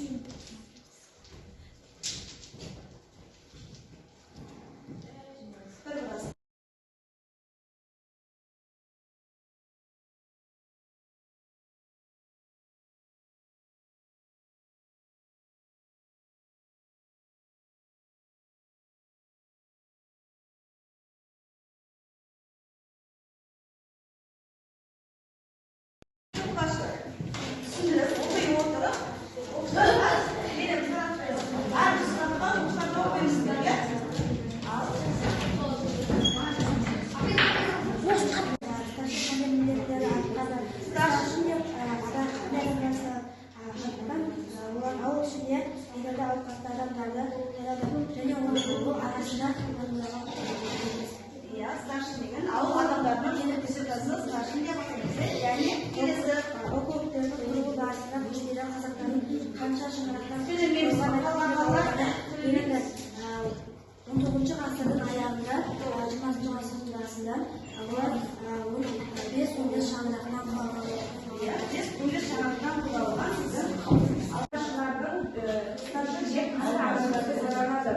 Бір. Түсіндіріп оқи отырып, оқушыларға менің әрбір сұраққа оқушылар жауап бересіңдер, иә? Ал Старшын қандай міндеттерді атқарды? Старшын деп қандай адамдар атқан? Олар ауыл ішінде беделді ауқатты адамдарды сайлады және олар арасында адамдарға. Иә, старшын деген ауыл адамдарының депутаты, старшын деп атаймыз, иә. Және келесі. Округтердің құрылу барысында көшпелі қазақтардың қанша шаңырақтан Сөйлемейміз, қалған балалар. Белгілі. 19 ғасырдың аяғында, 20 ғасырдың басында олар 5-15 шаңырақтан құралған. Иә, 5-15 шаңырақтан құралған сіздің старшылардың, старшын деп қандай адамдарды сайланады?